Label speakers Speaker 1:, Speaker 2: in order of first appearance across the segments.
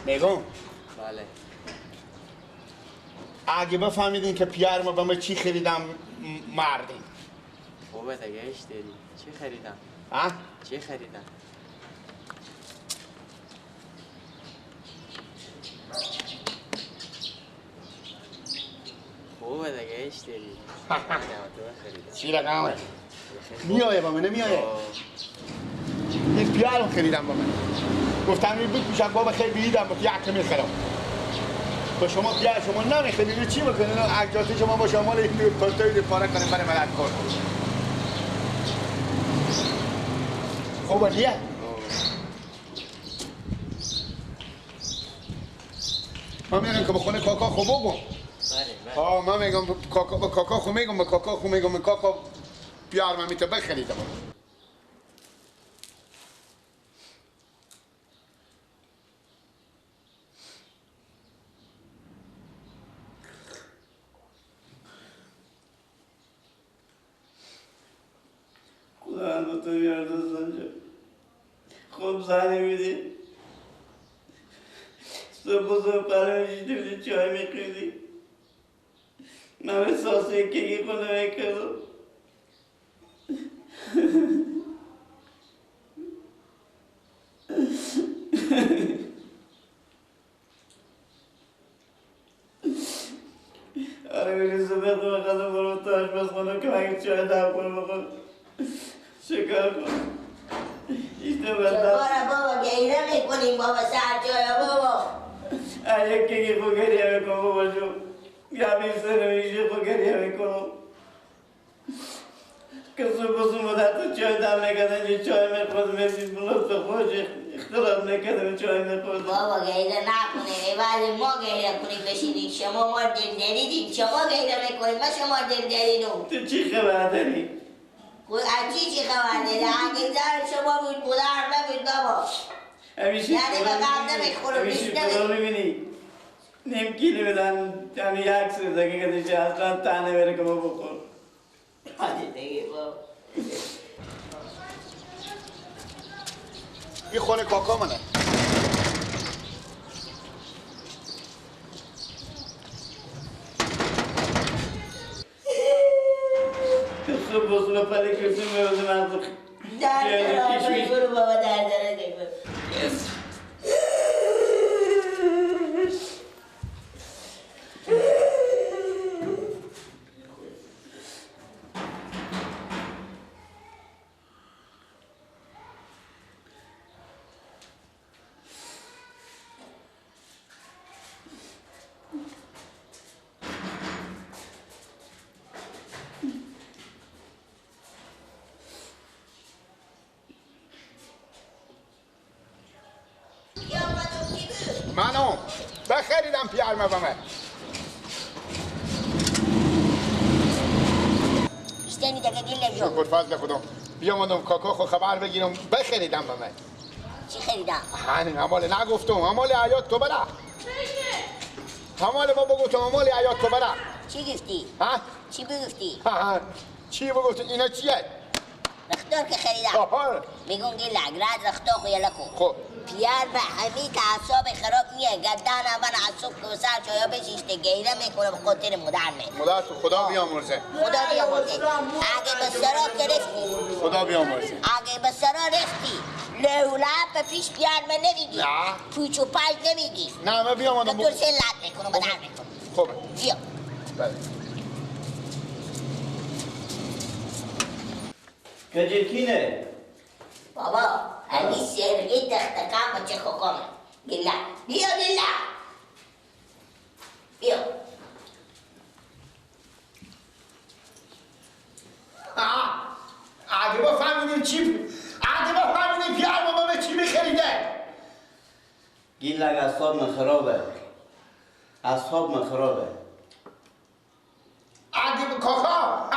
Speaker 1: میگم
Speaker 2: بله.
Speaker 1: اگه بفهمیدین که پیار ما به ما چی خریدم مردین.
Speaker 2: خوبه دیگه اش داری. چی خریدم؟
Speaker 1: ها؟
Speaker 2: چی خریدم؟ خوبه دیگه اش داری.
Speaker 1: چی رقمه؟ میایه با من نمیایه؟ این پیارم خریدم با من. گفتم این بود پیشم بابا خیلی بیدم با یک میخرم. با شما پیار شما نمیخرید چی بکنید؟ اجازه شما با شما این پرتوی پاره کنیم برای ملت کن. خوبه دیگه؟ من میگم که بخونه کاکا خوب بگم. آه من میگم کاکا با کاکا خو میگم با کاکا خو میگم کاکا پیار من میته بخریدم.
Speaker 3: خدا تو بیار دوستان جان. خوب زنی میدی صبح صبح قلمه شیده بودی چای میخوردی. من به ساسه کیکی خونه میکردم. آره میری صبح خونه خواستم برو تا آشپزخونه که مگه چای دم کنم بخورم. شکر کن.
Speaker 4: چکاره بابا گیره میکنیم بابا سر جایا بابا.
Speaker 3: یک کیکی خو گریه میکنم بابا جون. یا بیسته نمیشه خو گریه میکنم. که صبح صبح در چای دم میکردن یه چای میخوردم میرسید بلوط به خوش اختلاط میکردم چای میخوردم.
Speaker 4: بابا گیره نکنیم بعد ما گیره کنیم بشینیم. شما ما دل دریدیم شما گیره میکنیم ما شما دل دریدیم.
Speaker 3: تو چی خبر داری؟
Speaker 4: از چی خبر داری؟ اگه زن شما بود بودر نبود بابا. یعنی به قبل نمیخورم.
Speaker 3: همیشه خدا میبینی نیم کیلو بدن یعنی یک سه دقیقه دیگه اصلا تنه بره که ما بخور.
Speaker 4: دیگه بابا
Speaker 1: این خونه کاکا منه.
Speaker 3: صبح صبح پلی کرسی میوزم من تو
Speaker 4: در داره برو بابا در داره دیگه.
Speaker 1: منو بخریدم پیار به من. شکر فضل خدا. بیامدم کاکا خو خبر بگیرم بخریدم به من.
Speaker 4: چی خریدم؟
Speaker 1: همین همال نگفتم همال حیات تو بره. همال ما بگفتم همال حیات تو بره.
Speaker 4: چی گفتی؟
Speaker 1: ها؟
Speaker 4: چی بگفتی؟
Speaker 1: چی بگفتی؟ اینا چیه؟
Speaker 4: رختار که خریدم. میگم که لگرد رختار خو یلا کن.
Speaker 1: خب
Speaker 4: پیار به همین اعصاب خراب نیه. گردن اول اعصاب که سر چایا بشیشته گیره میکنه به خاطر مادر می.
Speaker 1: مادر تو خدا بیامرزه.
Speaker 4: خدا بیامرزه. اگه به سرا گرفتی
Speaker 1: خدا بیامرزه.
Speaker 4: اگه به سرا رفتی لوله به پیش پیار من نمیگی.
Speaker 1: نه.
Speaker 4: پوچ و پنج نمیگی.
Speaker 1: نه من بیامدم.
Speaker 4: تو سه لط میکنم مادر میکنم.
Speaker 1: خب
Speaker 4: بیا.
Speaker 1: بله.
Speaker 3: کجکینه؟
Speaker 4: بابا همین سرگی تختکم بچه خوکمه. گلا بیا گلا بیا.
Speaker 1: اگه با فهمیدیم چی اگه با فهمیدیم پیار ما به چی میخریده.
Speaker 3: گیلک اعصاب من خرابه. اعصاب من خرابه.
Speaker 1: اگه کاکا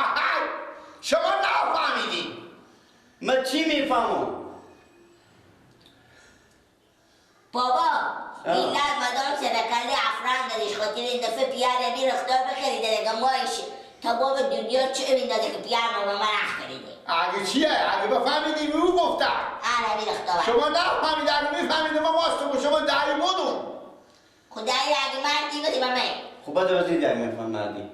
Speaker 1: شما نفهمیدی.
Speaker 3: من چی میفهمم؟
Speaker 4: بابا این لگ مدام سرکلی افران دادش خاطر این دفعه پیار می رختار بخریده دیگه مایش تمام دنیا چه میندازه که پیار ما من خریده.
Speaker 1: اگه چیه؟ اگه بفهمیدی او گفتم.
Speaker 4: آره میرخت.
Speaker 1: شما نفهمیدی، اگه میفهمیدی ما ماستم شما دایی بودم.
Speaker 4: خدایی اگه مردی بودی با من.
Speaker 3: خب بعد وزیر دایی میفهم مردی.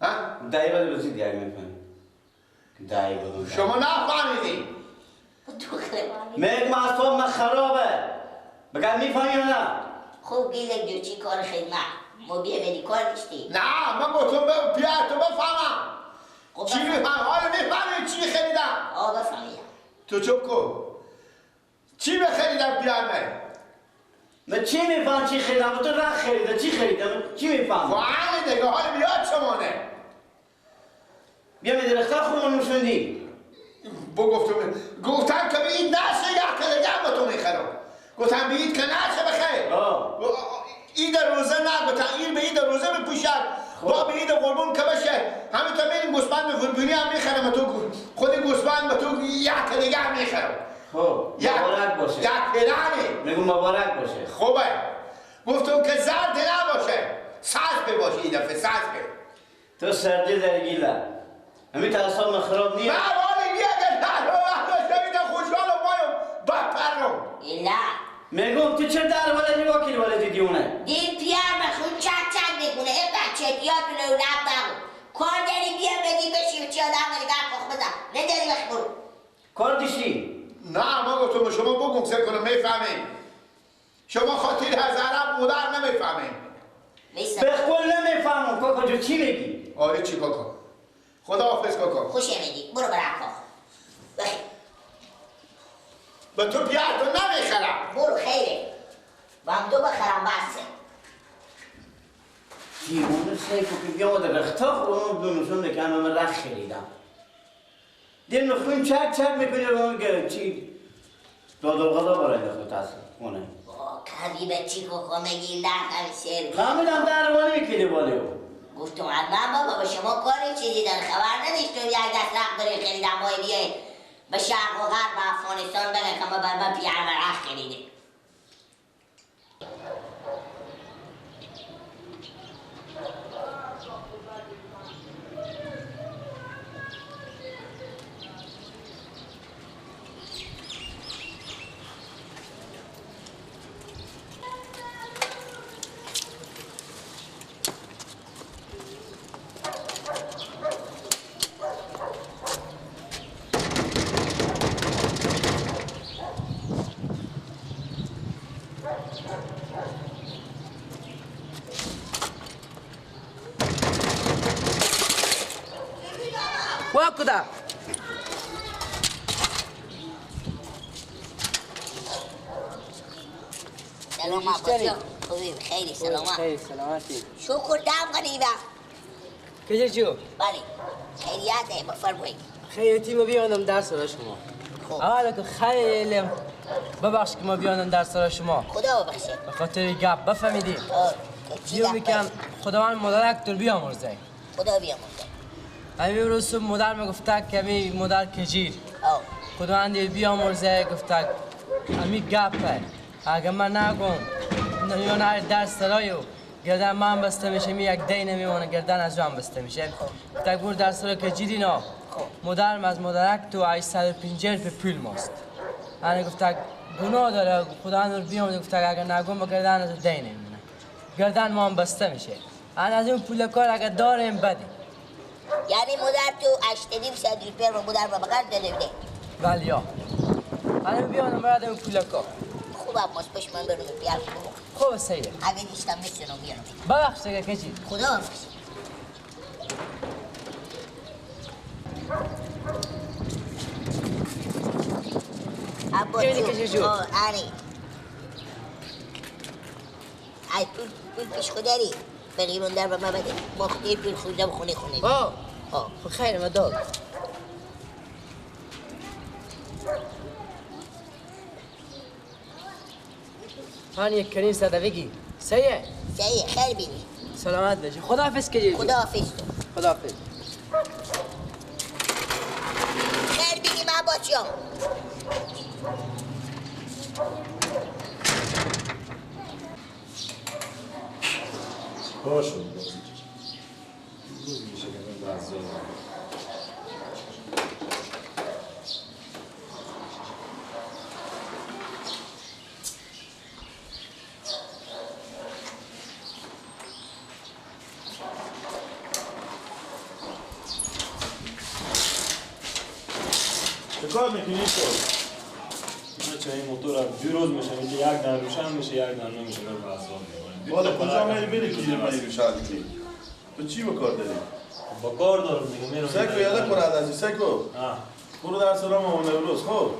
Speaker 1: ها؟
Speaker 3: دایی بعد وزیر دایی میفهم. دایی بودم.
Speaker 1: شما نفهمیدی.
Speaker 4: تو خیلی
Speaker 3: میگم اعصاب من خرابه. بگم میفهمی یا نه؟
Speaker 4: خوب گیزک جو چی کار خدمت. ما بیا بدی کار نیستی.
Speaker 1: نه من گفتم بیا تو بفهمم. چی میفهمی؟ حالا میفهمی چی خریدم؟
Speaker 4: آه بفهمیدم.
Speaker 1: تو چوب کن. چی بخریدم پیامه؟
Speaker 3: من چی میفهم چی خریدم؟ تو رخ خریدم چی خریدم؟ چی میفهم؟
Speaker 1: فعال دیگه حالا بیاد شمانه.
Speaker 3: بیا می درختا خون نشوندی.
Speaker 1: بگفتم گفتم که به این نشه یک دیگه با تو میخرم. گفتم به این که نشه بخیر. این در روزه نه گفتم این به این در روزه بپوشد. با به این قربون که بشه. همین تا میریم گوسفند به قربونی هم میخرم تو خود گوسفند به تو یک دیگه هم میخرم.
Speaker 3: خب مبارک باشه.
Speaker 1: یک پرانه.
Speaker 3: میگم مبارک باشه.
Speaker 1: خوبه. گفتم که زرد نباشه. سبز باشه این دفعه سبز.
Speaker 3: تو سردی درگیله. همین تا اعصاب خراب نیست.
Speaker 1: نه والی دیگه نه نه خوشحالم بایم بپرم.
Speaker 4: ایلا.
Speaker 3: میگم تو چه در ولی نگاه کردی ولی دیونه؟
Speaker 4: دین پیار مخون چک چک میکنه این بچه دیاتونه و لب بگو. کار داری بیا بدی بشی و چی آدم داری گرد پخ بزن. نداری بخ برو.
Speaker 3: کار داشتی؟
Speaker 1: نه ما گفتم شما بگم سر کنم میفهمیم. شما خاطر از عرب مادر نمیفهمیم.
Speaker 3: به قول نمیفهمم کاکا جو چی میگی؟
Speaker 1: آره چی کاکا؟ خدا حافظ کاکا.
Speaker 4: خوش میدی برو برا کاکا. بخیر.
Speaker 1: به تو پیار تو نمیخرم.
Speaker 4: برو خیره. با هم دو بخرم بسه.
Speaker 3: دیوانه سیفو که بیام در رختا خودم بنوشون که من رخ خریدم. دل مخویم چک چک میکنی رو میگه چی دادالقضا برای خود اصلا خونه.
Speaker 4: کردی به چی کاکا میگی لرد سر.
Speaker 3: فهمیدم دروانه میکنی بالیو.
Speaker 4: گفتم حتما بابا به شما کاری چیزی داره خبر نداشتم یک دست رخ داری خریدم باید بیای به شرق و غرب و افغانستان بگه که ما بر من پیار رخ خریده.
Speaker 5: کدا
Speaker 4: سلام عباسی خوبی خیلی سلامت
Speaker 5: خیلی سلامتی
Speaker 4: شکر دم کنی وقت
Speaker 5: کجا جو
Speaker 4: بله خیریت بفرمایید
Speaker 5: خیریتی ما بیانم در سر شما اول که خیلی ببخش که ما بیانم در سر شما
Speaker 4: خدا ببخشه
Speaker 5: به خاطر گپ بفهمیدی بیو میگم خداوند مدارک تو بیامرزه
Speaker 4: خدا بیامرزه
Speaker 5: همین روز مادر میگفته که می مادر کجیر خداوند بیامرزه گفته همی گپه اگه من نگم یا نه در سرایو گردن من بسته میشه می یک دی نمیمونه گردن از هم بسته میشه گفته گور در سرای کجیری نا مادرم از مادرک تو 850 به پول ماست انا گفته گناه داره خداوند رو بیامرزه گفته اگه نگم به گردن از دی نمیمونه گردن ما هم بسته میشه انا از اون پول کار اگه داریم بدیم
Speaker 4: یعنی مادر تو 850 روپیه رو مادر رو بغل داده بوده
Speaker 5: بله یا انا بیانم برای اون پولکا
Speaker 4: خوب عباس باش من برم بیار
Speaker 5: خوب سیده
Speaker 4: اگه دیشتم میتونم بیارم
Speaker 5: ببخش دیگه کچی
Speaker 4: خدا حافظ عباس جو آره ای پول پیش خودری بغیرون در به من بده ما خودی پول خوردم خونه خونه
Speaker 5: آه خب خیر ما داد هانی یک کریم ساده بگی سیه
Speaker 4: سیه خیر بینی
Speaker 5: سلامت باشی خداحافظ کجی
Speaker 4: خداحافظ تو
Speaker 5: خداحافظ
Speaker 4: خیر بینی من بچه‌ام
Speaker 6: باشه بازی روز میشه که من بعضی چه کار میکنی تو؟
Speaker 7: بچه این موتور دو روز میشه میگه یک دن روشن میشه یک دن نمیشه من اعصاب میکنه.
Speaker 6: بالا کجا میری بری که یه می روشن کنی؟ تو چی به کار داری؟
Speaker 7: با کار دارم دیگه میرم.
Speaker 6: سکو یاده کن از سکو. برو در سلام اون روز خب.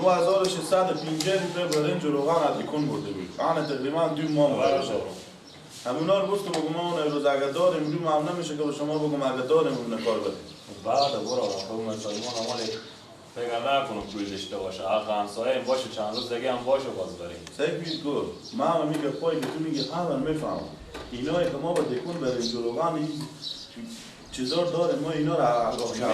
Speaker 6: 9650 لیتر برنج و روغن از ایکون برده بود. آن تقریبا 2 ماه باشه. همونا رو گفتم بگم ما اون روز اگه داریم رو ممنون میشه که به شما بگم اگه داریم اون کار بده.
Speaker 7: بعد برو خب مسلمان مال فکر نکنم پول داشته باشه. حق همسایه باشه چند روز دیگه هم باشه باز بریم.
Speaker 6: سعی گل ما میگه پای که تو میگه همه میفهمم. اینایی که ما با دکون برنج و روغن چیزا داره ما اینا رو اینا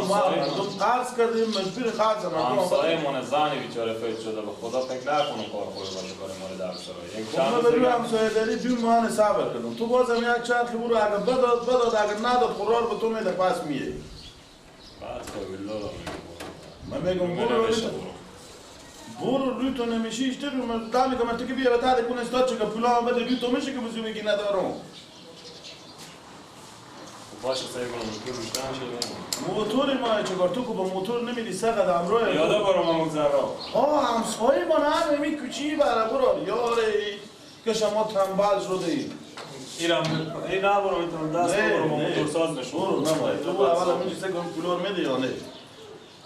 Speaker 6: ما مردم قرض کردیم مجبور قرض مردم
Speaker 7: همسایه من زنی بیچاره فیت شده به خدا فکر نکنم کار خوبی باشه کار مال در سرای یک چند
Speaker 6: روز دیگه همسایه داری دو ماه صبر کردم تو بازم یک چرخ برو اگه بداد بداد اگه نداد قرار به تو میده پس میه
Speaker 7: بعد بالله
Speaker 6: من میگم برو برو روی تو نمیشی اشته رو من دمی که من تو که بیا به تعد کن استاد چه که پولا هم بده روی تو میشه که بزی بگی ندارم
Speaker 7: باشه سعی کنم موتور روشن شه.
Speaker 6: موتور ما چیکار تو که با موتور نمیدی سه قدم روی
Speaker 7: یاده برو ما مگذرا.
Speaker 6: ها همسایه ما نه می کوچی برا برو یاره که شما تنبل شده ای.
Speaker 7: ایرم ای نه برو میتونم دست برو با موتور ساز نشون.
Speaker 6: برو نه ما تو برو اول میگی سه کنم کولر میدی یا نه؟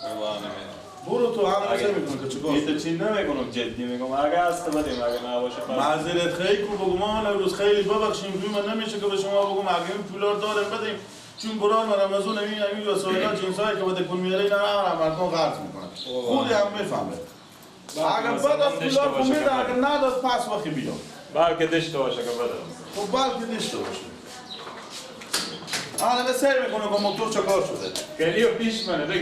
Speaker 7: والله نمیدم.
Speaker 6: برو تو هم چه میکنی که چیکار؟
Speaker 7: تو چی نمیکنم جدی میگم اگه هست بدیم اگه نباشه
Speaker 6: معذرت خیلی کو بگم ما روز خیلی ببخشیم روی من نمیشه که به شما بگم اگه این پولار دارم بدیم چون بران رمضان این وسایل جنسایی که بده کن میاره اینا هم مردم قرض میکنن خودی هم میفهمه اگه بعد پولار کو میده اگه نداد پس وقتی بیا
Speaker 7: بلکه داشته باشه که بده
Speaker 6: خب بلکه داشته باشه الان سر میکنه که موتور چه کار شده
Speaker 7: گلیو پیش منه بگیر.